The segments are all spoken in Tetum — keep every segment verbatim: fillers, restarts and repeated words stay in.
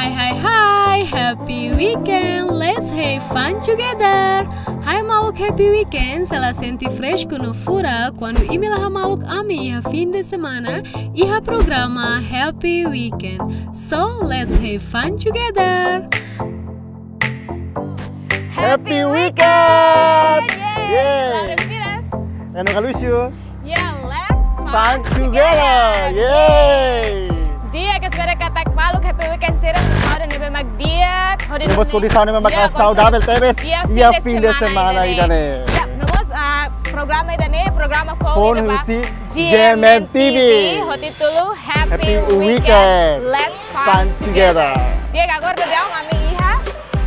Hai, hai, hai, happy weekend, let's have fun together. Hai maluk, happy weekend, se la sente fresku no furak kuandu imi la hamaluk ami iha fim de semana, iha programa Happy Weekend. So, let's have fun together. Happy weekend! Yeay! Yeay! Laura Piras. Eno Galusio. Ya, let's fun together! Yeay! Di'ak, espera katak maluk happy weekend sira, hodi ne'ebé mak di'ak, hodi ne'ebé mak saudavel tebes iha fim de semana ida-ne'e. Ya, no mós, ah, programa ida-ne'e, programa foun husi G M N T V ho títulu Happy Weekend, let's fun together. Di'ak, agora daudaun ami iha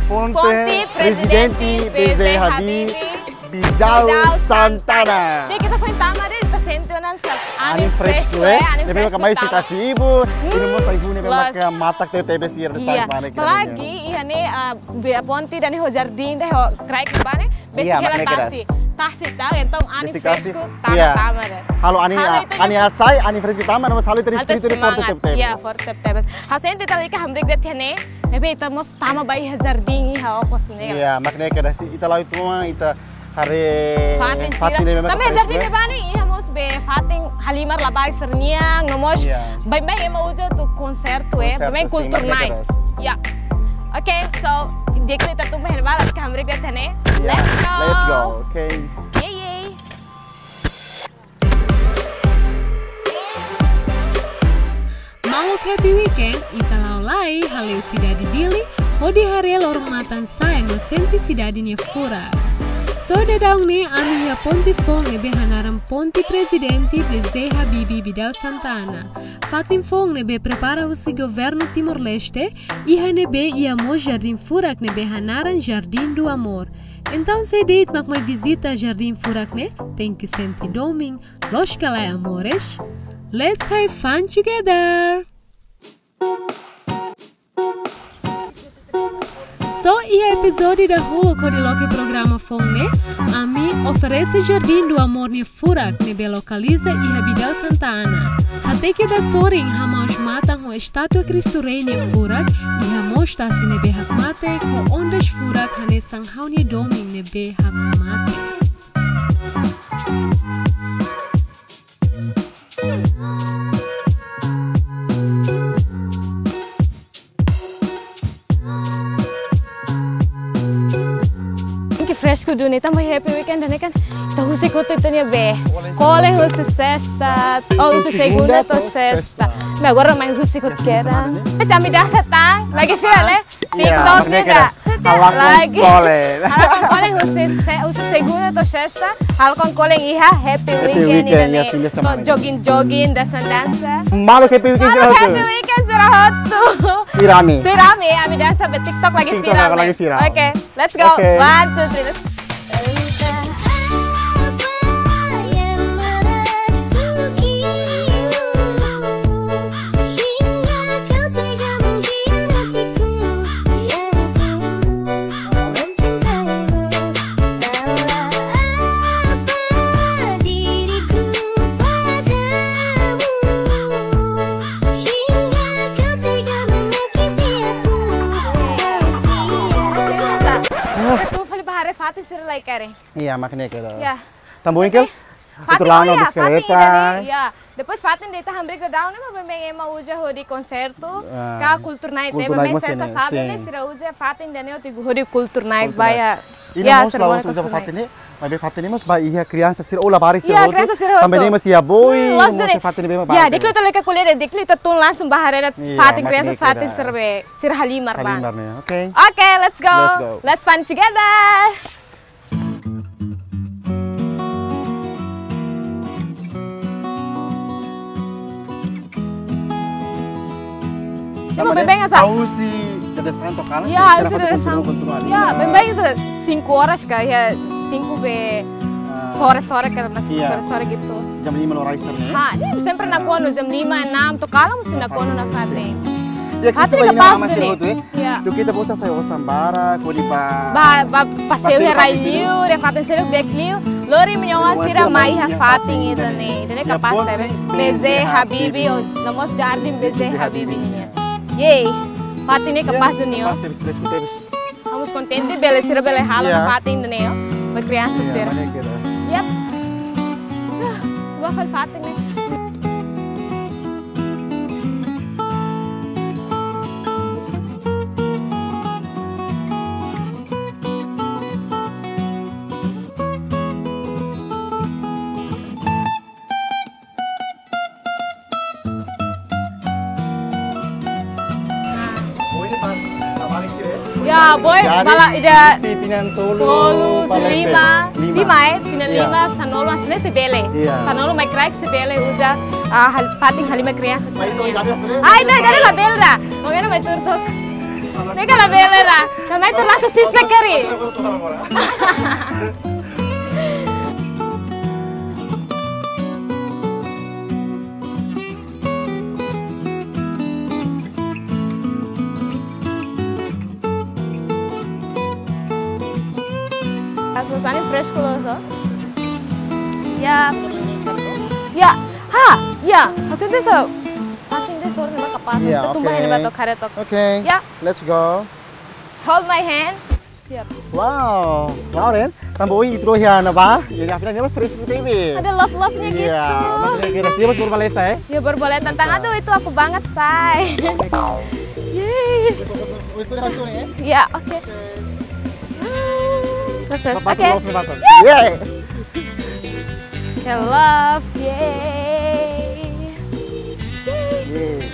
Ponte Prezidente B J Habibie Bidau Santana. Di'ak, ita foin tama de'it, ita sente ona anin fresku, eh, anin fresku tama. Ne'ebé maka mai sita sibu, i no mós ai-hun ne'ebé maka matak tebes iha ne'e. Apalagi iha ne'e, ah, be ponte ida-ne'e ho jardín de'it, ho kraik ba ne'e, besik hela tasi. Tasi tau, entaun anin fresku tama de'it. Halo anin, anin aat sai, anin fresku tama, no mós halo ita-nia espíritu forte tebes. Ya, forte tebes. Ha'u sente ita lalika hamriik de'it iha ne'e, ne'ebé ita mós tama ba iha jardín iha okos ne'e. Ya, mak ne'e kedas, ita la'o tun, ita haree fatin sira. Tanba iha jardín ne'ebá ne'e iha mós be fatin halimar labarik sira-nian, no mós baibain ema uza atu konsertu, eh, baibain kultur night. Ya. Oke, so, di'ak liu ita tun ba iha ne'ebá, lalika hamriik de'it iha ne'e. Let's go. Let's go. Oke. Yeay, yeay. Maluk happy weekend, ita la'o lai hale'u sidade Dili, hodi haree loron-matan sa'e no sente sidade nia furak. So daudaun ne'e ami iha ponte foun ne'ebé hanaran Ponte Prezidente B J Habibie Bidau Santana. Fatin foun ne'ebé prepara husi governu Timor-Leste, iha ne'ebé iha mós jardín furak ne'ebé hanaran Jardim do Amor. Entaun se de'it mak mai vizita jardín furak ne'e, tenke sente domin, loos ka lae, amores? Let's have fun together! So, iha epizódiu dahuluk hodi loke programa foun ne'e, ami oferese Jardim do Amor nia furak ne'ebé lokaliza iha Bidau Santana. Hateke ba sorin hamaus matan ho estátua Cristo Rei nia furak, iha mós tasi ne'ebé hakmatek ho ondas furak hanesan ha'u-nia domin ne'ebé hakmatek. Ke fresku duni, tanba happy weekend ne'e kan, ita husik hotu ita-nia bee. Kole husi sesta, oh, husi segunda to'o sesta. Nah, agora mai husik hotu kedas. Ami dansa tan, lagi viral, eh? TikTok ne'e ka. Halakon kole. Halakon kole husi se-, husi segunda to'o sesta. Halakon kole iha happy weekend ida-ne'e. To'o jogging-jogging, dansa-dansa. Maluk happy weekend sira hotu. Maluk happy weekend sira hotu. Tuir ami. Tuir ami, ami dansa ba TikTok lagi viral. TikTok lagi viral. Oke, let's go. Oke. One, two, three, let's go. Atu fali ba haree fatin sira lai keren. Iya, mak ne'e kedas. Ya. Tanba ohin kala, fatin, oh ya, fatin ida-ne'e, ya. Depois fatin ida ita hamriik daudaun ne'e, baibain ema uza hodi konsertu, ka kultur night, baibain festa sábadu ne'e, sira uza fatin ida-ne'e hodi kultur night, baibain. I no mós la'ós uza fatin ne'e, maibé fatin ne'e mós ba iha kriansa sira, oh, labarik sira hotu. Kriansa sira hotu. Tanba ne'e mós iha boi, mós iha fatin ne'e ba. Ya, di'ak liu ita lalika ko'alia, di'ak liu ita tun langsung ba haree fatin, kriansa fatin sira be, sira halimar ba. Halimar ne'e, oke. Oke, let's go. Let's go. Let's fun together. Ema baibain sá? Husi dadeer-saan to'o kalan. Ya, husi dadeer-saan. Ya, baibain sá cinco horas ka, ya, cinco be sore-sore ka, mas sore-sore gitu. Jam lima loron rai sá, ya? Ha, ne'e sempre nakonu jam lima, enam to'o kalan mesti nakonu nafatin. Ya, fatin kapás ne'e. Ya. Tuir ita-boot sira sai osan barak, hodi ba, ba, ba paseiu iha rai-liur, iha fatin seluk di'ak liu. Lori imi-nia oan sira mai iha fatin ida-ne'e. Ida-ne'e kapás tebes. B J Habibie, no mós jardín B J Habibie nian. Yeay. Fatin ne'e kapás duni, ó. Kapás tebes, fresku tebes. Ha'u mós kontente, bele sira bele halo, iya, fatin ida-ne'e, ó. Ba kriansa, iya, sira. Maneira kira. Yap. Ah, boa fali fatin ne'e. Ya, boy, jadi, bala ida isi tinan tolu, tolu, paletek. Lima, lima. Lima, eh, tinan, iya, lima, sanulu, hanesan ne'e sei bele. Iya. Sanulu mai kraik sei bele uza, ah, hal-, fatin halimar kriansa. Mai sira-nian. Itu, itu, itu, ah, itu, itu, itu, labele dah. Mungkin mai tuur tok. Ne'e ka labele dah. Kalau mai tuur langsung six pack kari. As hanesan ne'e fresku loos, ó. Ya. Ya. Ha, ya. Hasil desa. Hasil desa, ne'e kapás. Ya, oke. Tumba ne'e ba tok, karet tok. Oke. Ya. Let's go. Hold my hand. Yep. Wow, Lauren, tanba ohin ita rua iha ne'ebá, jadi afinál ne'e mós fresku tebes. Ada love-love-nya gitu. Iya, maksudnya kira dia mós borboleta, ya? Ya, borboleta. Tentang, aduh, itu aku banget, say. Yeay. Wes, sudah, sudah, ya? Ya, oke. Terus, terus, oke. Love, love, love. Yeay. Ke love, yeay. Yeay.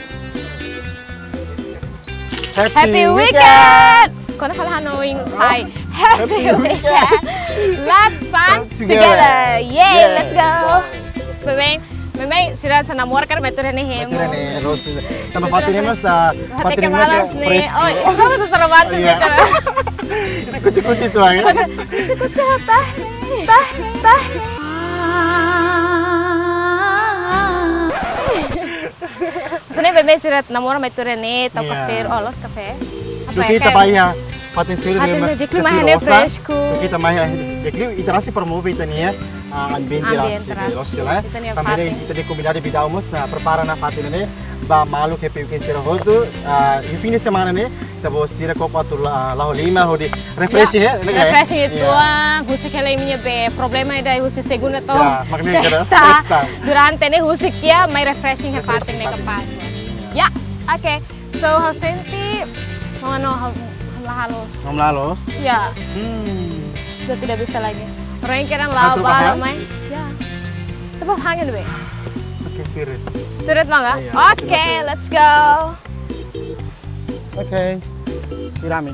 Happy weekend. Kau nak kalah hanoing, say. Happy weekend. Let's fun together. Yay, let's go. Memang, memang sira hanesan namora karik mai tuur ne'e hemu. Mai tuur ne'e, roast. Tanba fatin ne'e mós, ah, fatin ne'e mós fresku. Oh, itu sama seseroman tuh gitu. Itu kucu-kucu itu, ya. Kucu-kucu, tah, tah, tah. Maksudnya bebé sira namora mai tuur ne'e, tau kafé, oh, loos kafé. Duké ita bá iha fatin seluk ne'e, fatin ne'e di'ak liu, mai ne'e fresku. Duké ita mai iha, di'ak liu, ita rasik promove ita-nia, ah, ambiente rasik, loos ka lae. Ita-nia fatin. Tanba ne'e ita-nia komunidade Bidau mós, ah, prepara ona fatin ne'e ba maluk happy weekend sira hotu, ah, iha fim de semana ne'e, ita-boot sira koko atu la-, la'o halimar hodi refreshing, ya, refreshing uitoan, husik hela imi-nia be problema ida husi segunda to'o sesta. Durante ne'e husik tiha, mai refreshing iha fatin ne'e kapás. Ya, oke. So, ha'u sente, mana ha'u, ha'u la halo. Ha'u la halo? Ya. Hmm. Sudah tidak bisa lagi. Orang yang kira la'o ba, mai. Ya. Tapi hangin be. Oke, tuur. Tuur, mangga? Iya, oke, let's go. Oke. Irami.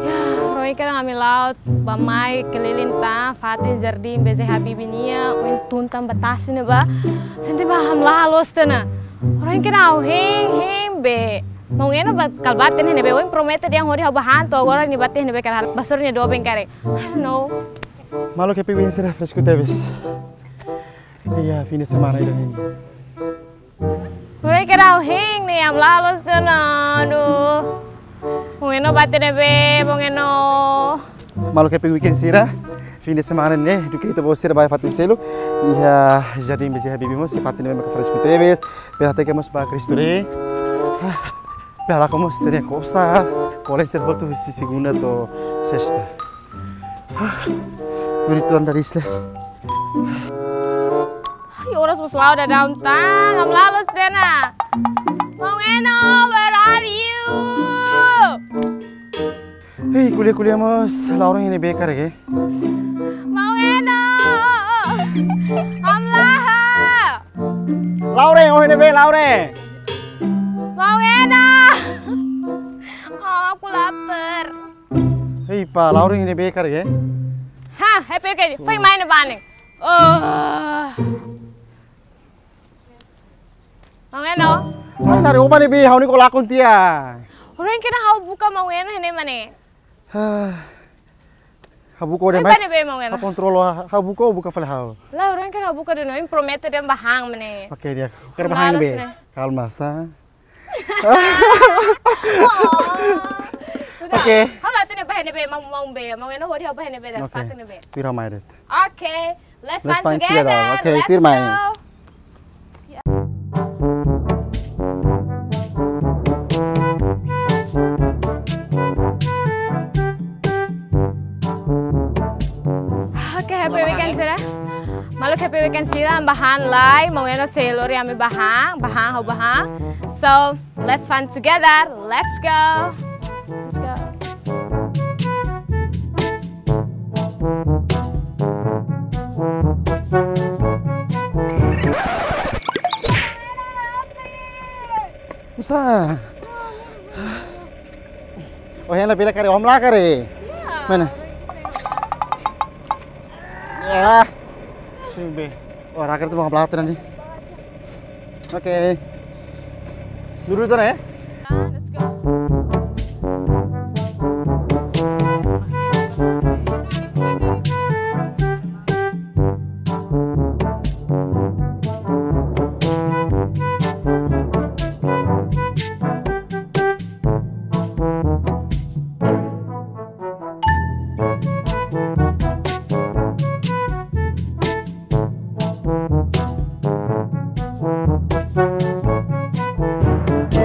Ya, roy kira ami la'o, ba mai keliling tan, fatin jardín B J Habibie nian, oin tun tan ba tasi ne'ebá. Sente ba ha'u la loos tiha ona. Roy kira ha'u hein, hein be. Maun Eno ba kala ba tiha ne'ebé, oin promete dehan hodi ha'u ba han to'o agora nia ba tiha ne'ebé karik, ba sura nia doben karik. I don't know. Maluk happy weekend sira fresku tebes. Iya, fim de semana ida-ne'e. Roy kira ha'u hein ne'e, ha'u la loos tiha ona, aduh. Maun Eno ba tiha ne'ebé, Maun Eno. Maluk happy weekend sira, fim de semana ne'e, duké ita-boot sira ba iha fatin seluk. Iha jardín B J Habibie mós, iha fatin ne'ebé maka fresku tebes. Bele hateke mós ba Cristo Rei. Ah, bele halakon mós ita-nia kosa, kolega sira hotu husi segunda to'o sesta. Ah, tuur uitoan dari isla. Ai, oras mós la'o daudaun tan, ha'u la loos tiha ona. Maun Eno, where are you? Hei, ko'alia-ko'alia mós, Lauren iha ne'ebé karik? Maun Eno, ha'u la. Lauren, oh, iha ne'ebé, Lauren? Maun Eno. Oh, aku lapar. Hei, pá, Lauren iha ne'ebé karik? Ha, happy weekend. Foin mai ne'ebá ne'e. Oh. Maun Eno. Ai, nari oba ne'ebé, ha'u ne'e koko lakon tiha. Orang kira ha'u buka Maun Eno iha ne'ebá ne'e. Hah. Ha'u buka de'it, maibé Maun Eno. Ha'u kontrola, ha'u buka, buka fali ha'u. Lae, orang kira ha'u buka de'it, oin promete dehan ba han mai ne'e. Oke, di'ak. Ha'u hakarak ba han ne'ebé. Kalma, sá. Oh. Oke. Ha'u la hatene ba ne'ebé, maun, maun be. Maun Eno hodi ha'u ba ne'ebé, da Oke. fatin ne'ebé. Tuir ha'u mai de'it. Oke, let's Let's find find together. together. Oke, Let's tuir mai. go. Oke, happy weekend sira. Maluk happy weekend sira, ami bá han lai, maun Eno sei lori ami bá han, bá han, ha'u bá han. So, let's fun together. Let's go. Let's go. Usa. Oh, yang lebih dekat, Om, lah, kare. Mana? Ya. Sini, be. Oh, raker tu mau belakang tadi. Oke. Dulu tu, ya? Let's go.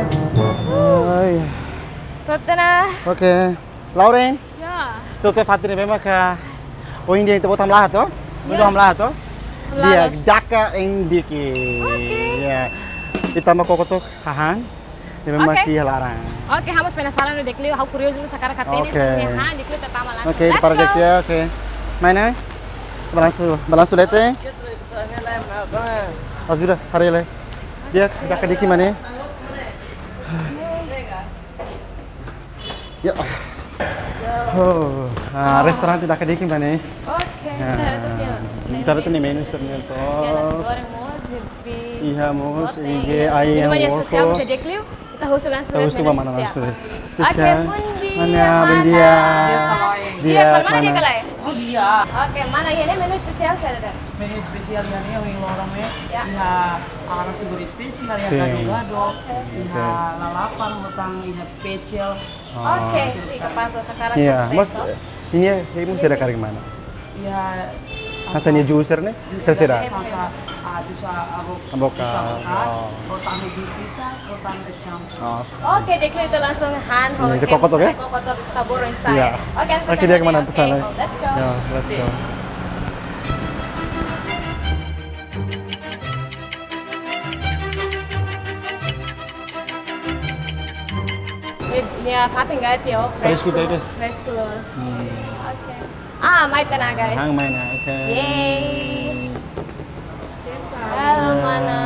Ai. Totena. Oke. Lauren. Ya. Tuir fatin ne'ebé mak ohin ita-boot hamlaha to? Ohin Yes. hamlaha to? Hamlaha. Di'ak, Daka and Diki. Oke. Ya. Ita mak koko took hahán. Ne'ebé mak Oke. iha laran. Oke, ha'u mós penasaran no Deklio, ha'u kuriozu no sakarak hatene Oke. se hahán, Deklio ita tama langsung. Oke, Let's para go. Deklio, oke. Mana? Balansu, balansu leten. Ajuda, haree lai. Di'ak, Daka Diki mana? Ya. Oh, ah, restaurante Daka Diki mana? Oke, Ya. kita lihat tuh dia. Kita lihat tuh nia menu sira-ne'e to. Oke, nasi goreng mós, lebih Iha mós, loteng, iha ya. ai Ini yang banyak woko. spesiál, bisa Deklio. Kita husu langsung Kita husu menu ba mana spesiál. langsung. Oke, Spesiál. bom dia, Mana, bom masa. dia. Dia Dia, kalau mana dia mana? kalau? Oh, dia. Oke, mana iha ne'e menu spesiál saida? Menu spesiál iha ne'e, ohin loron ne'e. Ya. Iha, ah, nasi goreng spesiál, iha Sin. gado-gado, Oke. iha Oke. lalapan, ho tan, iha pecel. Ah. Oke, ika pas sakarak Iya, espresso. mas, eh, ini ya, ini mesti ada karik mana? Ya, Masa ini juicer nih? Juicer Terserah. Salsa, ah, juicer avo-, Avoka, juicer avoka, oh. ho tan jus sisa, ho tan es campur. Oh. Oke, Deklio, ita langsung han, Ini ho kita koko took, ya? koko took sabor inside. Iya. Oke, Oke, dia kemana oke, pesan, ya? let's go. Ya, let's go. Nia fatin gati ya, Fresco, fresco. bebes. Fresco. Hmm. Oke. Ah, mai tana, guys. Hang mai na, oke. Yeay. Halo, mana?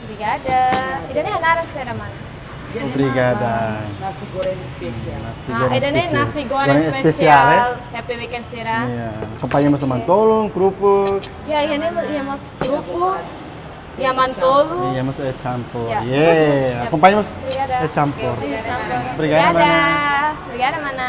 Obrigada. Ida-ne'e hanaran saida, mana? Obrigada. Nasi goreng spesiál. Nasi Ah, goreng ida-ne'e spesiál. nasi goreng Goreng spesiál, spesiál. eh? Happy weekend sira. Iya. Akompaña mós mantolun, kerupuk. Ya, iha ne'e, iha mós kerupuk. Iha mantolun. Iha mós es campur. Ya. Yeay. Terus, ya. Akompaña mós Obrigada. es campur. Oke, obrigada. Obrigada, Obrigada. mana. Obrigada, mana.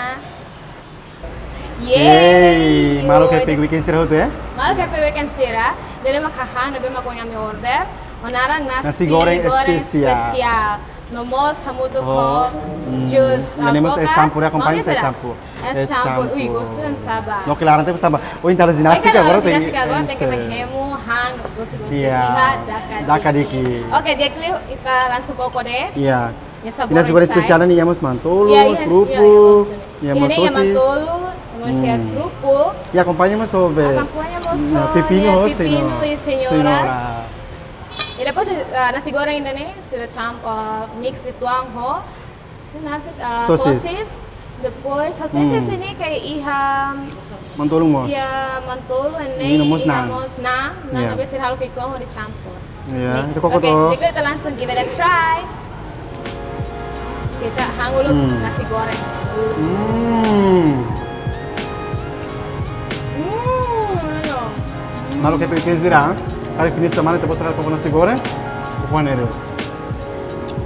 Yeay. Yeay, maluk happy weekend sira hotu, ya? Maluk happy weekend sira. Ida-ne'e mak hahán ne'ebé mak ohin ami order. Hanaran nasi Nasi goreng goreng spesiál. spesiál. No mós hamutuk Oh, ho hmm. jus Ida-ne'e mós es avoka. campur, ya, akompaña Oke, es sudah. campur. Es Es campur. Ui, campur. gostu dan saba. Loke laran tebes tanba. Oh, entaun ginástika Oke, agora laran tem. ginástika agora tem que Ese. hemu, han, gostu, gostu. Iya. Iha Daka Daka Diki. Diki. Oke, Deklio, ita langsung koko de'it. Iya. Ya, sabor Ida-ne'e sabor inside. spesiál ne'e, iha mós mantolun, Iya, iya, kerupuk, iya, iya, maksudnya. iha Iha mós ne'e, iha sosis. mantolun, mós iha Hmm. kerupuk. Ya, akompaña mós ho be. Akompaña mós Nah, ho, pepino, ya, ho, pepino sino. e senhoras. Senhora. E depois, eh, nasi goreng ida-ne'e, sira campur, eh, mix uitoan ho, nasi, eh, Sosis. sosis. Depois, sosis Hmm. sini kayak iha Mantolun mós. Iha mantolun ne'e, Mina mós iha naan. mós naan, naan Iya. ne'ebé sira halo ki'ikoan hodi campur. Iya, Mix. itu koko Oke, took. jadi kita langsung give it a try. Kita han uluk Hmm. nasi goreng. Hmm. Hmm, ano? Maluk happy weekend sira, karik fini semana ita-boot sira koko nasi goreng, koko ne'e de'it.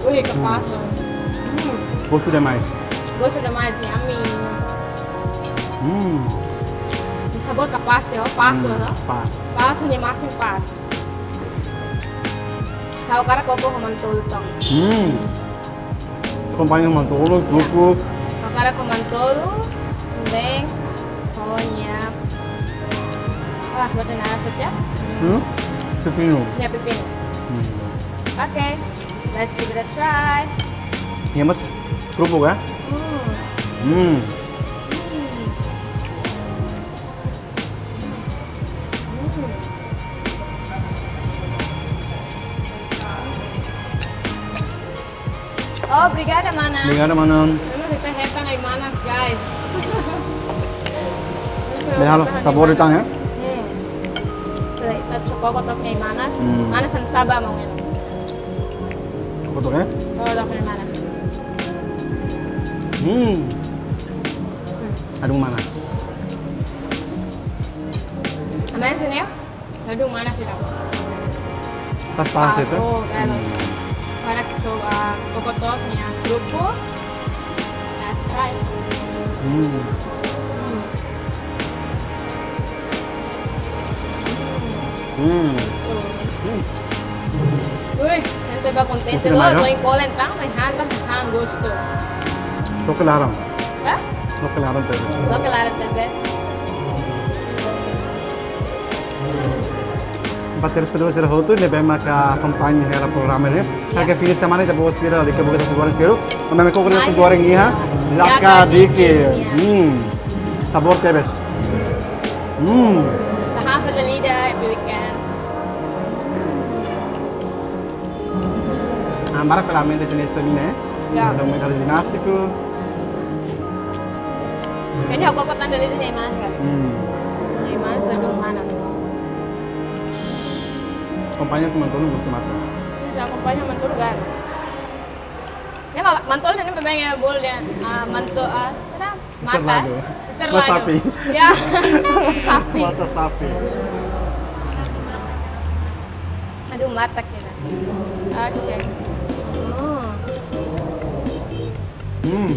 Ui, kapás. Hmm. Gostu demais. Gostu demais, yummy. Hmm. Sabór kapás, teo, pas, Hmm, no? pas. Pas, nia masin pas. Ha'u hakarak koko ho mantolun. Hmm. Akompaña ho mantolun, krupuk. Agora ho mantolun, bem, ho nia. Ah, vou ter nada, sabe? Hmm? Pepinu. Nia pepinu. Hmm. Okay, let's give it a try. Nia mós krupuk, ya? Hmm. Hmm. Oh, obrigada, mana. Obrigada, mana. Ita hetan ai-manas, guys. Bele halo sabór ida tan, ya? Hmm. Ita koko took ai-manas. Hmm. Manas no saba mau ngena. Koko took, ya? Koko took ai-manas. Hmm. Hmm. Ladún manas. Aman sini ya? Ladún manas ida. Pas, pas, pas, ya? Oh, ya. Hmm. Para coba koko took nia krupuk. Let's try. Hmm. Hmm. Hmm. Hmm. Ui, sente ba kontente. Gostu loos, mai, no? Só enkolen tan, mai han tan, han gostu. Loke laran. Hah? Loke laran tebes. Loke laran tebes. Ba telespetadór sira hotu ne'ebé maka akompaña hela programa ne'e. Ya. Karik fim de semana ita-boot sira lalika buka nasi goreng sira. Ami koko nasi goreng iha Dakadiki. Dakadiki. Hmm. Sabór tebes. Hmm. Tahan fali ida, happy weekend. Ah, barak pela mente tem esta mina, eh? Ya. Entaun, ita halo jinástiku. Ini aku kok tanda lihat nih, Mas, kan? Hmm. Nih, Mas, ladún manas. Akompaña ho mantolun gostu mate. Bisa akompaña mantolun, kan? Ya, ma-, mantolun ini memang ya, bolu ya. Ah, manto-, ah, sudah. Mister mata. Lado. Mister Mata Lado. Sapi. Ya. Sapi. Mata sapi. Aduh, mata kira. Oke. Hmm. Hmm.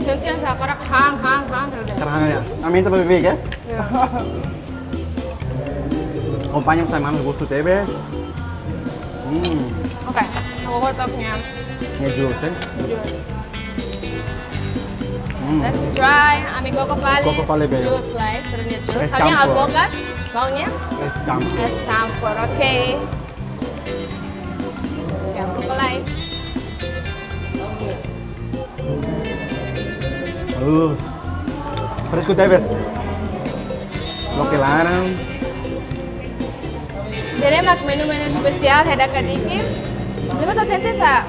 Nanti yang saya korak hang, hang, hang, gitu. Terang ya. Amin tambah bebek ya? Ya. Akompaña ho ai-manas gostu tebes. Hmm. Oke, aku kok took nia. Nia jus, eh? Jus. Hmm. Let's try. Ami koko fali. Koko fali, be. Jus lai, sira-nia jus. Es campur. Hanya alpukat, mau nia? Es campur. Es campur, oke. Ya, koko lai. Uh, fresku tebes. Loke laran. Ida-ne'e mak menu-menu espesiál iha Dakadiki. Lima sa sente sa.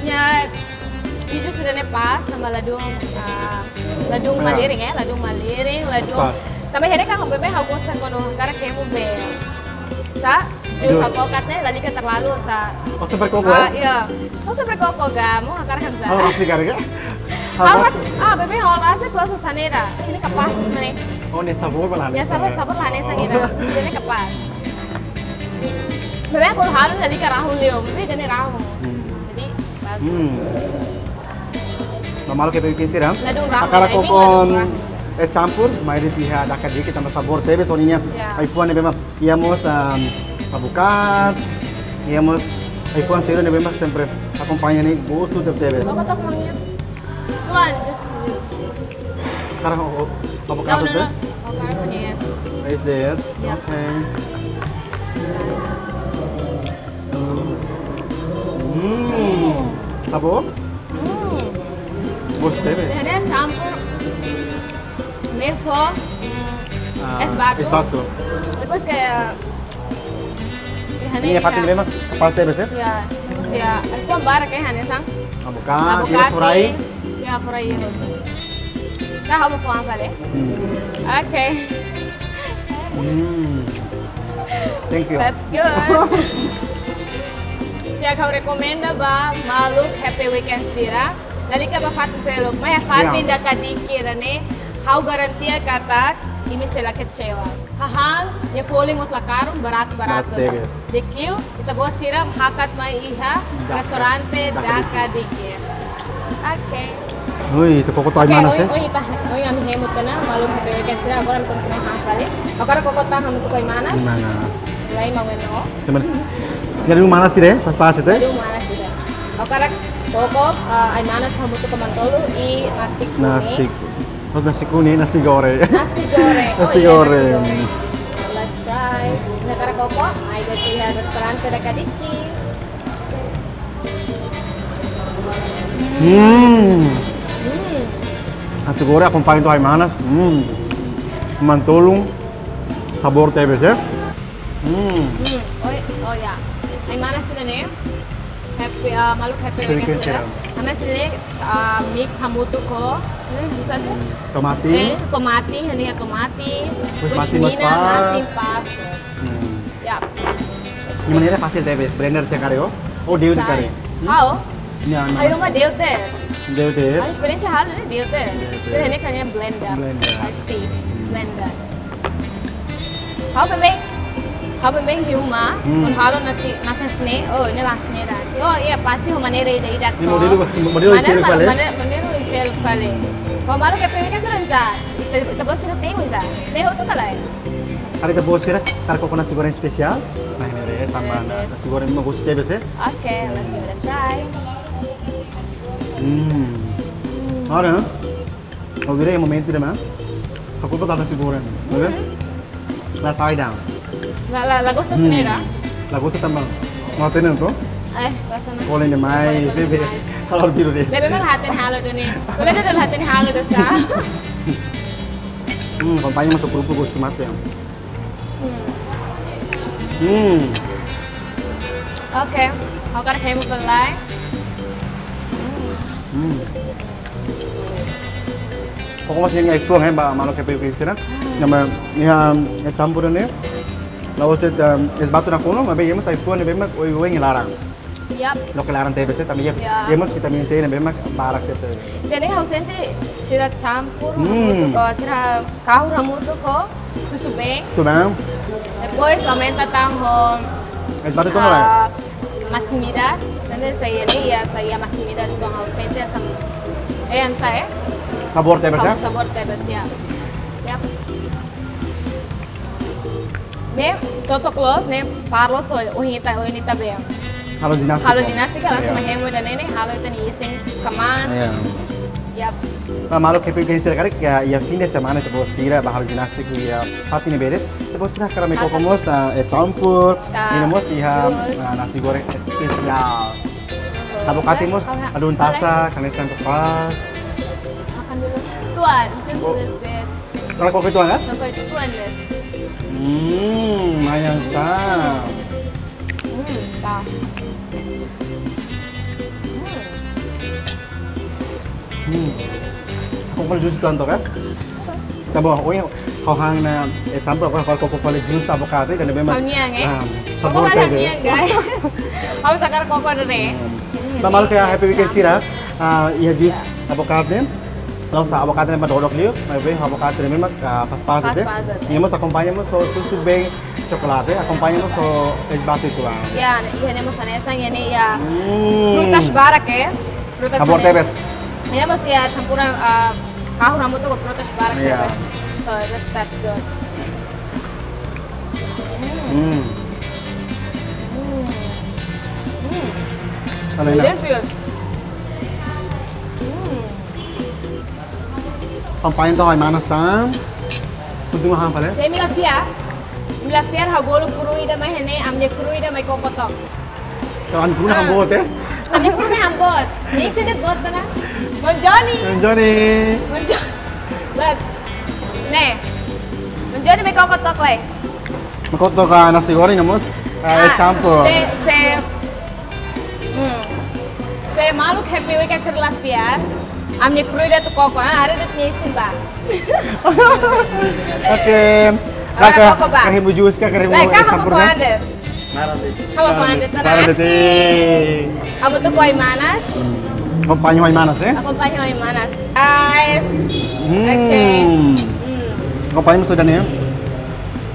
Ya, ida-ne'e jus ida-ne'e pas, tanba ladún, ah, ladún malirin, eh, ladún malirin, ladún. Pas. Tanba hede ka hom bebé ha'u gosta kuandu hakarak hemu be. Sa, jus alpukat ne'e, lalika terlalu sa. Oh, super koko, ah, eh? Iya. Oh, super koko ga, mau hakarak kan sa. Halo rasik ka? Halo rasik. Ah, bebé, halo rasik, langsung sanera. Ida-ne'e kapás, mas mana? Oh, nia sabór ba la hanesan. Ya, sabór, sabór la hanesan ida. Ida-ne'e kapás. Bebé, kuandu halo lalika rahun liu, bebé ida-ne'e rahun. Hmm. Jadi, bagus. Hmm. Maluk F B I sira. Ladún rahun, hakarak koko es campur, mai de'it iha Dakadiki tanba sabór tebes, soalnya. Ya. Ai-fuan ne'ebé mak iha mós, um, alpukat, iha mós ai-fuan sira ne'ebé mak sempre akompaña ne'e gostu tebes. Mau koko took maunya? Tuan, just you. Hakarak o-, o-, avokado, no, no, no. Avokado, yes. Is there? Yeah. Okay. Hmm. Sabór? Hmm. Gostu tebes. Ida-ne'e campur. Meso, mm, ah, es batu. Es batu. Depois ke, ida-ne'e nia fatin ne'ebé mak kapás tebes, eh? Ya, depois ya, ai-fuan barak ke hanesan. Abakate, abakate, fry. Ya, fry ya. Ka ha'u fó fali. Hmm. Oke. Hmm. Thank you. That's good. Ya, ha'u rekomenda ba maluk Happy Weekend sira. Lalika ba fatin seluk, maibé fatin, ya, Dakadiki ida-ne'e, ha'u garantia katak imi sei la kecewa. Hahán, nia folin mós la karun, baratu, baratu. Baratu tebes. Di'ak liu, ita-boot sira hakat mai iha, Daka-, restaurante Dakadiki. Dakadiki. Oke. Ui, ita koko took ai-manas, eh? Ohin, ohin ita, ohin ami hemu tiha ona, maluk Happy Weekend sira, agora ami kontinua han fali. Agora koko took hamutuk ho ai-manas. Ai-manas. Lai mau menu. Teman. Jadi manas sih deh, pas-pas itu. Jadi manas sih deh. Agora Koko, ah, ai-manas hamutuk ho manu-tolun i nasi kuning. Nasi ku-, oh, nasi kuning, nasi goreng. Nasi goreng. Oh, nasi iya, goreng. Nasi goreng. Let's try. Nah, hakarak koko, ai ke iha restaurante dekat diki. Hmm. Hmm. Nasi goreng akompaña ho ai-manas. Hmm. Manu-tolun. Sabór tebes, ya. Hmm. Hmm. Oh, oh ya. Ai-manas ida-ne'e. Happy, ah, maluk happy weekend sira. Ai-manas ida-ne'e, ah, mix hamutuk ho, eh, bukan tu? Tomate. Eh, tomate, ini ya tomate. Terus terus masin mina, pas. Masin pas. Hmm. Ya. Ne'e maneira fasil tebes, blender tiha karik, oh. Oh, de'it tiha karik. Hmm? Ha'u? Ya, ai-manas. Ha'u mak de'it tiha. De'it tiha. Ha'u esperiénsia halo ne'e de'it tiha. De'it tiha. Sira-ne'e kan iha blender. Blender. I see. Blender. Ha'u bem, ha'u bem iha uma, hmm, kuandu halo nasi, nasi hanesan ne'e, oh, ne'e la hanesan ne'e ida. Oh, iya, pasti ho maneira ida-idak. Ne'e modelu, modelu maneira, seluk fali. Maneira, maneira seluk fali. Ho malu ke pemi ka sira nza. Ita, ita-boot sira temi nza. Hanesan ne'e hotu ka lae. Karik ita-boot sira, hakarak koko nasi goreng spesiál. Nah, ne'e de'it, tanba, iya, iya, nasi goreng mak gostu tebes, eh. Oke, let's give it a try. Hmm. Ada, eh? Oke, iha momentu ida mak. Ha'u koko tau nasi goreng. Oke? Mhm. La sai ida. La, la, la gosta, hmm, sira? La gosta tanba. Mau tener tu? Eh, rasanya. Kole demais, bebe. Demais. Halo biru de'it. Bebe mah hati halo duni. Kole de'it hati halo duni sa. Hmm, akompaña mós ho kerupuk gostu mate. Hmm. Hmm. Oke, ha'u hakarak hemu fali lai. Hmm. Koko mós iha ai-fuan, eh, ba maluk happy weekend sira. Hmm. Ne'e mak iha, eh, campur ne'e. La'ós de'it, em, es batu nakonu, maibé iha mós ai-fuan ne'ebé mak oioin iha laran. Yap. Loke laran tebes, eh, tanba iha, ya, iha mós vitamina C ne'ebé mak barak tebes. Jadi ha'u sente sira campur, hmm, hamutuk ho, sira kahur hamutuk ho susubeen. Susubeen. Depois aumenta tan ho, es batu tong, ah, masin-midar. Sente sai ne'e, ya, sai masin-midar tong ha'u sente asam. Eh, hanesan, eh? Sabór tebes, ya? Sabór tebes, ya. Yap. Ne'e cocok loos, ne'e para loos ohin ita, ohin ita be halo jinástika. Halo jinástika, langsung, iya, mak hemu ida-ne'e, halo ita-nia isin kmaan. Iya. Yap. Ba maluk happy weekend sira karik, iha, iha fim de semana ita-boot sira bá halo jinástika iha fatin ne'ebé de'it. Ita-boot sira hakarak mai koko mós, ah, ai-campur. Ka. Iha ne'e mós iha, jus, ah, nasi goreng spesiál. Abakate mós, oke, ladún tasa, oke, hanesan pas. Makan dulu. Tuan, just, oh, a little bit. Hakarak koko uitoan, ya? Koko uitoan de'it. Hmm, mayang sa. Hmm, pas. Hmm. Hmm. Ha'u koko jus tanto, kan? Tanba, oh ya, ha'u han ona, eh, campur, ha'u koko fali jus abakate, dan memang. Ha'u nian, eh? Ah, koko sabór fali tebes. Nian, guys. Ha'u hakarak koko de'it. Hmm. Ba maluk happy weekend sira, ah, iha jus, ya, abakate. La'ós abakate ne'e mak dodok liu, maibé abakate ne'e mak, ah, pas-pas de'it. Pas-pas de'it. Iha mós akompaña mós ho susubeen, chocolate, akompaña mós ho es batu uitoan. Ya, iha ne'e mós hanesan, iha ne'e, ya. Hmm. Frutas barak, eh. Frutas. Sabór tebes. Iha mós, ya, campuran, ah, kahur hamutuk ho frutas barak, ya, tebes. So, that's, that's good. Hmm. Hmm. Hmm. Kalau enak. Delicious. Hmm. Akompaña ho ai-manas tan. Kuntu mahan pale. Se imi la fiar, imi la fiar ha'u bolu kuru ida mai iha ne'e, ami-nia kuru ida mai koko took. Kawan kuru, ah, hamboot, eh? Ami-nia kuru ne'e hamboot. Ne'e sede boot mana? Mon Joni. Mon Joni. Mon Jo-, bas. Ne'e. Mon Joni mai koko took lai. Mai koko took, ah, nasi goreng ne'e mós, ah, ah, campur. Se, se, hmm. Se maluk happy weekend sira la fiar, ami-nia kuru ida atu koko, ah, haree de'it nia isin ba. Oke. Agora kaka, koko ba. Hakarak hemu jus ka, hakarak hemu, eh, campur ka? Lae, kaka, koko anda. Ha'u hakarak hemu anda, hakarak hemu anda. Hamutuk ho ai-manas. Akompaña ho ai-manas, eh? Akompaña ho ai-manas. Guys. Hmm. Oke. Hmm. Akompaña mós ho ida-ne'e.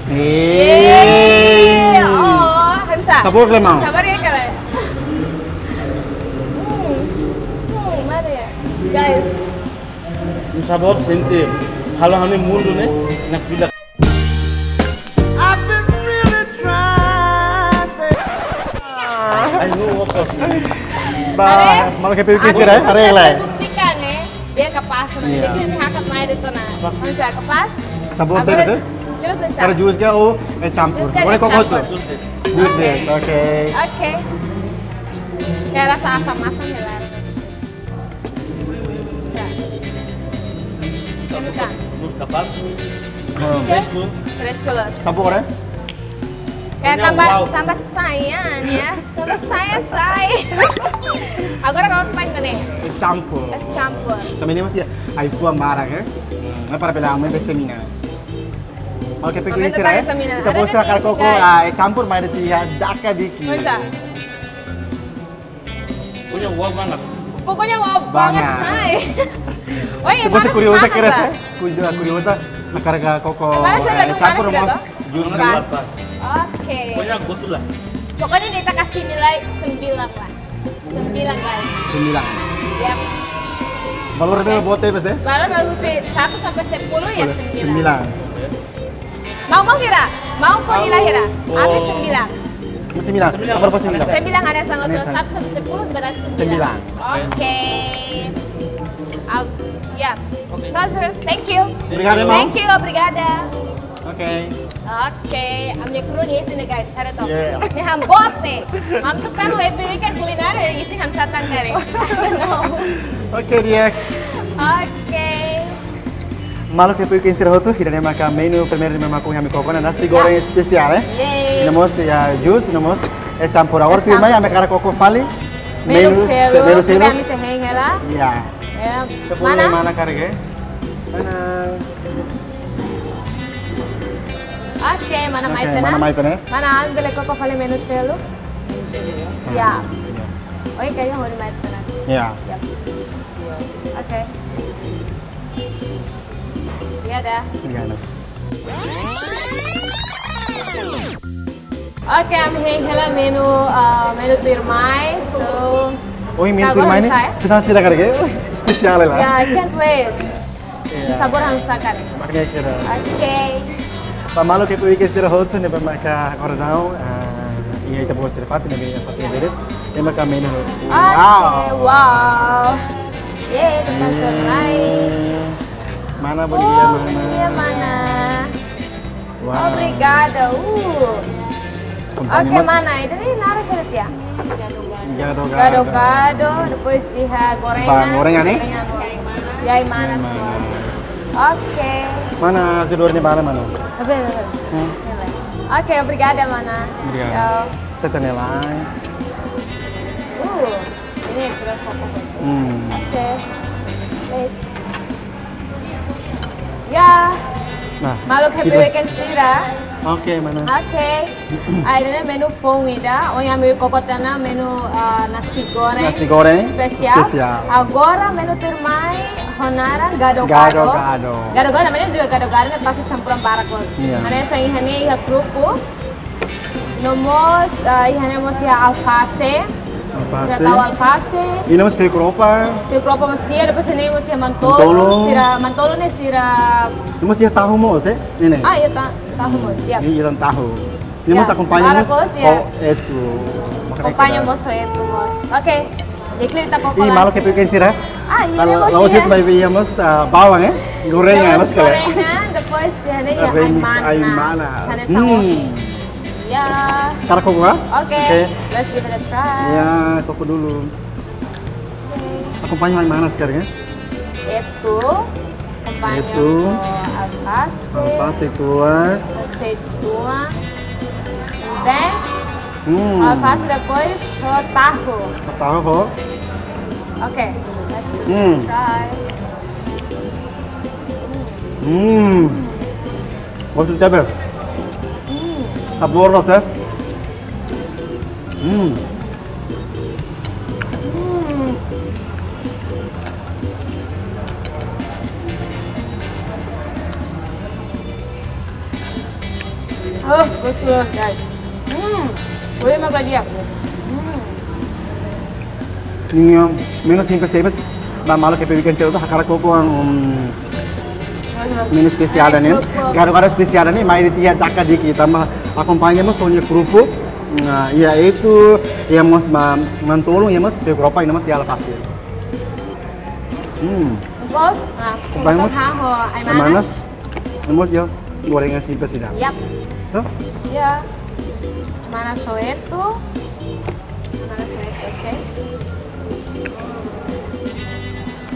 Eh. Yeay. Oh, hanesan. Sabór lemon. Sabór ya, kale. Hmm. Hmm, mana ya? Guys. Sabór sente. Halo ami mundu ne'e, nak bila. I've been really trying, baby. I know what was. Ba, malu ke piu ke sira, haree lai. Buktikan, eh. Dia kapás, nah. Iya. Jadi, ini hakat mai de'it ona. Bisa kapás. Sabór teh, sih? Jus, sih. Kada jus ka, oh, eh, campur. Jus ka, boleh koko campur. Jus deh, oke. Oke. Kayak rasa asam-asam ya, Lar. Bisa. Ini kan. Jus kapás. Hmm. Fresh, loh. Fresh, loh. Sabór, eh? Kayak tambah, tambah sayang, ya. Tambah sayang, say. Agora kau main ke nih? Campur. Es campur. Também nem assim, aí foi a mara, né? Não é para pela mãe da estamina. Oke, pegou isso, né? Ita-boot sira hakarak koko, ah, é campur, mas dia daka diki. Bisa. Pokoknya wow banget. Pokoknya wow banget, say. Oh iya, ita-boot sira kurioza keras, ya? Kurioza, kurioza. Hakarak koko, eh, campur, mas jus. Pas. Oke. Pokoknya gostu lah. Pokoknya ita kasih nilai sembilan lah. Sembilan, guys. Sembilan. Yap. Valór bele boot, pas, ya? Valór bagus sih. Satu sampai sepuluh ya, sembilan. Sembilan. Mau, mau hira? Mau fó nilai hira? Habis sembilan. Sembilan. Sembilan. Nomor sembilan. Sembilan ada sangat. Satu sampai sepuluh berarti sembilan. Sembilan. Oke. Au-, ya. Oke. Pleasure. Thank you. Obrigado, irmão. Thank you, obrigada. Oke. Oke, ami-nia kru ne'e isin ne'e, guys, haree to'ok. Yeah. Ne'e han boot ne'e. Mamtuk tanu happy weekend kulinária, isin han satan kare. Oke, di'ak. Oke. Maluk happy weekend sira hotu, ida-ne'e maka menu primeiru ne'ebé mak ohin ami koko ona, nasi goreng espesiál, eh. Yeay. Ida mós, ya, jus, ida mós, eh, campur. Agora tuirmai ami hakarak koko fali. Menu, menu seluk, menu seluk. Ami sei hein hela. Ya. Ya. Mana? Mana karik, eh? Mana? Oke, mana mai tiha ona? Mana mai tiha ona? Mana, ami bele koko fali menu seluk? Menu seluk, ya? Ya. Ya. Oke, ya, hodi mai tiha ona. Ya. Ya. Oke. Ya dah. Obrigado. Oke, ami hein hela menu, eh, menu tuirmai, so. Oh, menu tuirmai ne'e? Pesan sira karik, eh? Espesiál, eh, lah. Ya, I can't wait. Ya. Sabór han satan. Makanya kira. Oke. Ba maluk happy weekend sira hotu ne'ebé maka kordau, eh, ya ita-boot sira fatin, ne'ebé fatin beret. Ne'e maka menu. Oke, wow. Yeay, kita selesai. Mana, bom dia, mana? Bom dia, mana? Wow. Obrigada. Uh. Oke, mana? Ida-ne'e naran saida tiha? Gado-gado. Gado-gado, depois iha gorengan. Ba, gorengan, eh? Gorengan, mós. Yai manas, mós. Oke. Mana sidor ni bala, mana? Oke, oke, oke. Hmm. Oke, obrigada, mana. Obrigada. Yo. Saya tanya lain. Uh, ini berapa? Hmm. Oke. Baik. Ya. Nah, maluk happy weekend sira. Oke, mana? Oke. Ida-ne'e menu foun ida. Ohin ami koko tiha ona menu, eh, nasi goreng. Nasi goreng. Espesiál. Espesiál. Agora menu tuirmai ho naran gado-gado. Gado-gado. Gado-gado, namanya juga gado-gado, ne'e pasti campuran barak loos. Iya. Hanesan iha ne'e iha krupu. No mós, eh, iha ne'e mós iha alfase. Alfase. Ita tau alfase. Iha ne'e mós fekropa. Fekropa mós iha, depois iha ne'e mós iha mantolu. Mantolu. Sira, mantolu ne'e sira. Iha ne'e mós iha tahu mós, eh? Ne'e, ne'e. Ah, iha ta-, tahu mós, ya. Iha, iha tahu. Iha ne'e mós akompaña mós. Barak loos, ya. Oh, etu. Akompaña mós, oh, etu mós. Oke. Jadi ita koko. Ih, maluk happy weekend sira. Ah, iya, la'ós etu, maibé iha mós, ah, bawang, eh? Gorengan, mós kala. Gorengan, depois iha ne'e iha ai manas. Ai manas. Hanesan ohin. Ya. Hakarak koko, ah? Oke. Oke. Let's give it a try. Ya, koko dulu. Oke. Akompaña ai manas karik, eh? Etu. Akompaña ho alfase. Alfase tua. Alfase tua. Then, hmm, alfase depois ho tahu. Tahu, ho? Oke, let's try. Hmm. Gostu tebes. Hmm. Sabór loos, eh? Hmm. Hmm. Oh, gostu loos, guys. Hmm. Boleh makan dia. Hmm. Niño, menu simples tebes, ba maluk happy weekend sira hotu hakarak koko, um, menu espesiál ida-ne'e. Gado-gado espesiál ida-ne'e, mai tiha daka di'ak, tanba akompaña mós ho nia krupu. Nah, iha etu, Iha mós ba mantolun, iha mós feiu-kropa, iha mós iha alfase. Hmm. Bos, nah, Akompaña mós ho ai manas. Ai manas. Iha mós iha gorengan simples ida. Yap. To'o? Ya. Mana soetu. Mana soetu, oke.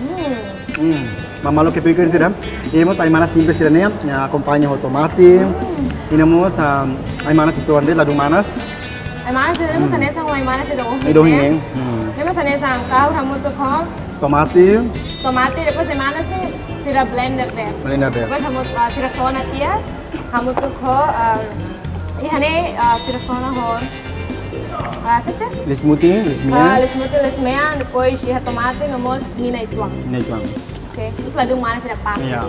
Hmm. Hmm. Ba maluk F P K sira. Iha mós ai manas simples sira-ne'e, ya, akompaña ho tomate. Hmm. Iha mós, ah, ai manas ituan de'it, ladún manas. Ai manas sira-ne'e mós hanesan ho ai manas ida ohin. Ida ohin ne'e. Hmm. Iha mós hanesan kaur hamutuk ho tomate. Tomate, depois ai manas ne'e sira blender de'it. Blender de'it. Depois hamutuk, ah, sira sona tiha, hamutuk ho, ah, iha ne'e, ah, sira sona ho, ah, sete? Liis-mutin, liis-mean. Ah, liis-mutin, liis-mean, depois iha tomate, no mós mina ituan. Mina ituan. Oke, itu ladún manas sira pas. Iya.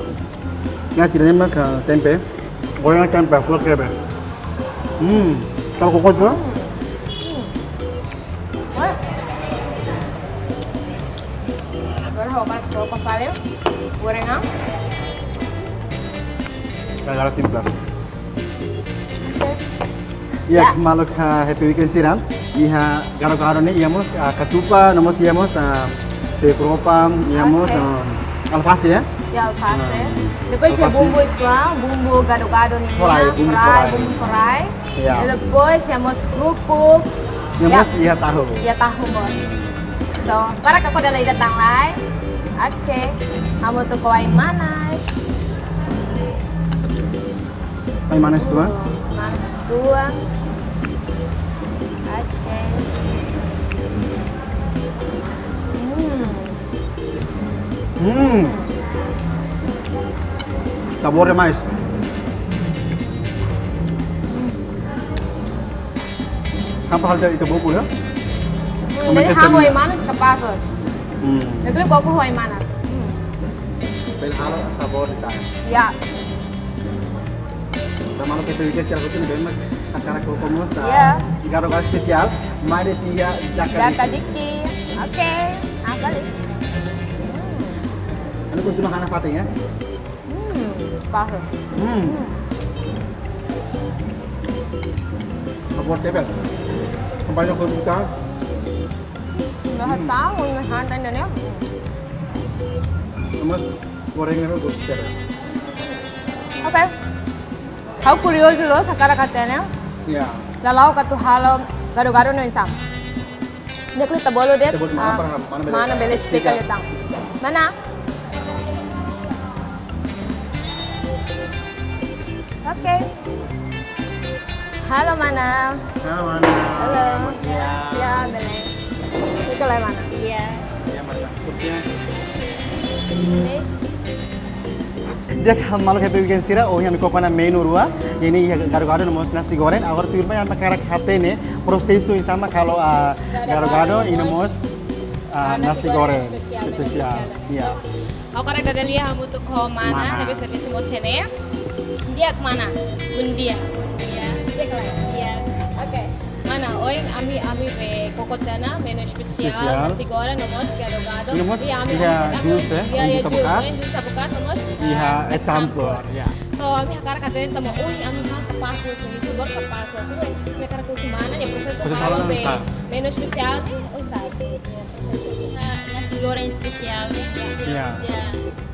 Ya, sira-ne'e mak tempe. Gorengan tempe, furak tempe. Hmm, kalau kokot tuh. Hmm. Wah. Agora ho ba, ho ba fale. Gorengan. Gara-gara simples. Oke. Ya, ya. Maluk, ah, Happy Weekend sira. Iha gado-gado ne'e, iha mós, ah, katupa, no mós iha mós, ah, feiu-kropa, iha mós, oke, ah, alfase, ya? Ya, alfase. Ah, depois iha alfase. Bumbu ituan, bumbu gado-gado ne'e, fry, ya, bumbu fry, fry. Bumbu fry. Ya. Depois iha mós kerupuk. Iha mós, ya, iha tahu. Iha tahu, bos. So, para ka koda lai datang lai. Oke. Hamutuk ho ai manas. Ai manas ituan? Manas ituan. Oke. Hmm. Hmm. Sabor demais. Apa hal dari itu buku ya? Hmm, jadi hang ho ai manas kapás loos. Hmm. Jadi koko ho ai manas. Hmm. Bele halo sabor di tanah. Ya. Ba maluk F P K sira hotu ne'ebé mak hakarak koko mós, ah, ya, gado-gado espesiál, mai de'it iha Daka Diki. Daka Diki. Oke. Apa lagi? Hmm. Anu kontinua hanesan fatin ya. Hmm, pas. Hmm. Hmm. Sabor tebel. Akompaña ho buka. Nggak tahu, ini santai dan ya. Sama gorengan itu tebel. Oke. Ha'u kuriozu loos, hakarak hatene. Ya. Lala'ok atu halo gado-gado ne'e oinsá. Nia klita bolu de'it, ita buat mana, ah, para mana bele, mana bele esplika, esplika liután. Mana? Oke. Halo, mana. Halo, mana. Halo. Selamat siang. Ya, bele. Ita lai mana? Iya. Iya, mana. Oke. Oke. Di'ak, maluk Happy Weekend sira, ohin ami koko ona menu rua. Iha ne'e iha gado-gado no mós nasi goreng. Agora tuirmai ami hakarak hatene prosesu oinsá mak halo, ah, gado-gado, gado-gado no mós, ah, ah, nasi goreng spesiál, spesiál. Iya. So, ha'u hakarak dada lia hamutuk ho mana, mana, ne'ebé servisu mós iha ne'e. Di'ak, mana. Bom dia. Bom dia. Di'ak, mana. Iya. Oke. Mana, ohin ami, ami be koko tiha ona menu spesiál, spesiál, nasi goreng, no mós gado-gado. Iha mós, iya, ami, iha ami jus, eh, iya, iha jus, apokat, eh, jus apokat, no mós, iha, eh, es campur, campur, ya. So, ami hakarak hatene tanba ohin ami han kapás loos, sabór kapás loos. Ami hakarak husu mana nia prosesu, prosesu halo, halo be, oinsá, menu spesiál ne'e, oinsá. Prosesu na-, nasi goreng spesiál ne'e. Ya.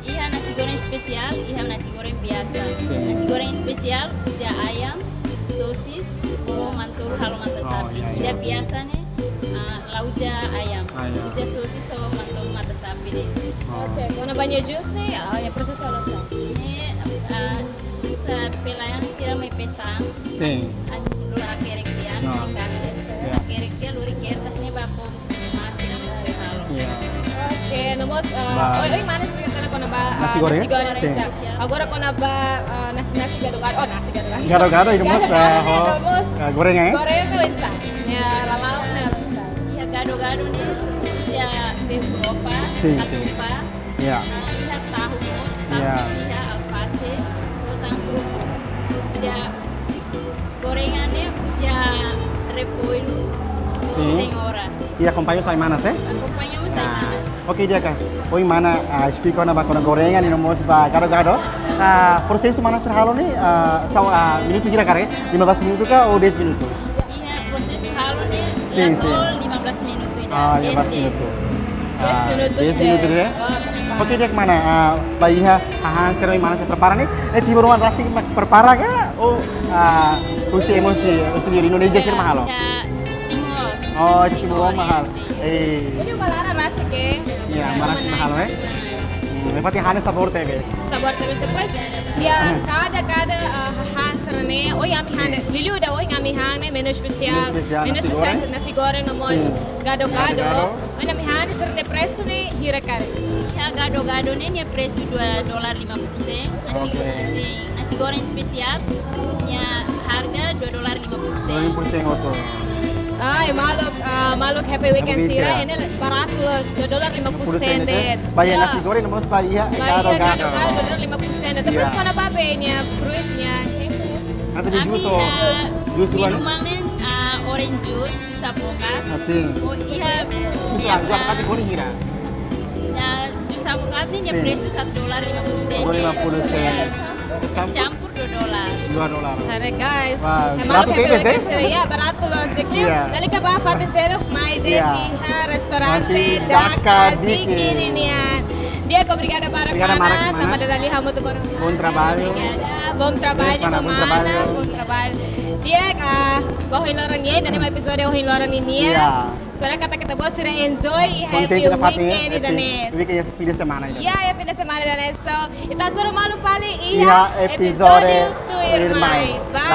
Iha nasi goreng spesiál, iha nasi goreng biasa. Sin. Nasi goreng spesiál uza ayam, sosis, ho mantolun halo mata, oh, sapi. Ya, ya. Ida biasa ne'e, ah, la uza ayam. Ayam. Uza sosis ho mantolun mata sapi de'it. Oh. Oke, kona-ba nia jus ne'e, ah, ya prosesu halo oinsá? Ne'e, ah, bisa pelayan sira mai pesan. Sin. Anu, lori hakerek tiha, no, si kasir. Ya. Hakerek tiha, lori kertas ne'e ba fó. Masih ada yang halo. Iya. Oke, no mós, eh, ba, oh, oh, mana esplika tiha ona kona-ba, eh, nasi goreng? Nasi goreng, sin, bisa. Agora kona-ba, eh, nas-, nasi gado-gado, oh, nasi gado-gado. Gado-gado, iha mós, gado-gado, eh, ho, no mós, eh, gorengan, eh? Gorengan ne'e oinsá? Ya, lala'ok ne'e oinsá? Iha gado-gado ne'e, uza feiu-kropa, sin, sin, katupa. Iya. Ah, iha tahu mós, tahu, iya, mós iha, alfase, ho tan kerupuk. Ida gorengan ne'e uza repollu, sin, cenoura. Iha akompaña ho ai manas, eh? Akompaña ho ai manas. Nah, oke, di'ak ka. Ohin mana, ah, esplika ona ba kona gorengan, no mós ba gado-gado. Ah, prosesu mana sira halo ne'e, ah, sa'e, ah, minutu hira karik, eh? Lima belas minutu ka ou dez minutu? Iha prosesu halo ne'e, Sin, sin. Lima belas menit. Ah, lima belas menit. Dez menit, dez menit, ya. Oke, di'ak, mana? Ah, ba iha hahán sira ne'ebé mana sira prepara ne'e? Eh, timoroan rasik prepara ka? Oh, ah, husi emosi, husi Indonesia sira mak halo. Timor. Oh, timoroan mak halo. Eh. Jadi, uma laran rasik, ya? Iya, uma laran rasik mak halo, eh? Hmm, berarti hahán ne'e sabór tebes. Sabór tebes. Depois, ya, kada, kada, ah, hahán sira-ne'e, oh, ami han, liuliu ida, oh, ami han ne'e menu spesiál. Menu spesiál, menu spesiál, nasi goreng no mós gado-gado. Gado-gado. Mana ami han sira-nia presu ne'e hira karik? Iha gado-gado ne'e nia presu dua dolar lima puluh sen. Nasi, nasi, nasi goreng spesiál nia harga dua dolar lima puluh sen. Dua dolar lima puluh sen hotu. Ai, maluk, ah, maluk Happy Weekend sira, ne'e baratu loos, dua dolar lima puluh sen de'it. Ba iha nasi goreng no mós ba iha gado-gado, dua dolar lima puluh sen de'it. Terus kona-ba be nia fruit nia? Nasi de jus, jus minuman ne'e, ah, orange juice, jus avokado. Asin. Oh, iha, jus avokado ne'e hira? Ya, jus avokado ne'e nia presu satu dolar lima puluh sen. Dua dolar lima puluh sen. Campur dua dolar. Dua dolar. Haree, guys. Wah, baratu tebes, eh? Ya, baratu loos. Dala ida ba fatin seluk mai de'it iha restaurante Daka Diki nian. Di'ak, obrigada barak, mana, tanba dala ida hamutuk ona. Bom trabalho. Obrigada. Bom trabalho, mana, bom trabalho. Di'ak, ah, ba ohin loron nian, ida-ne'e mak episode ohin loron nian. Espera katak ita-boot sira enjoy iha Happy Weekend ida-ne'e. Weekend, fim de semana ida-ne'e. Ya, iha fim de semana ida-ne'e. So, ita hasoru malu fali iha episode tuirmai. Bye.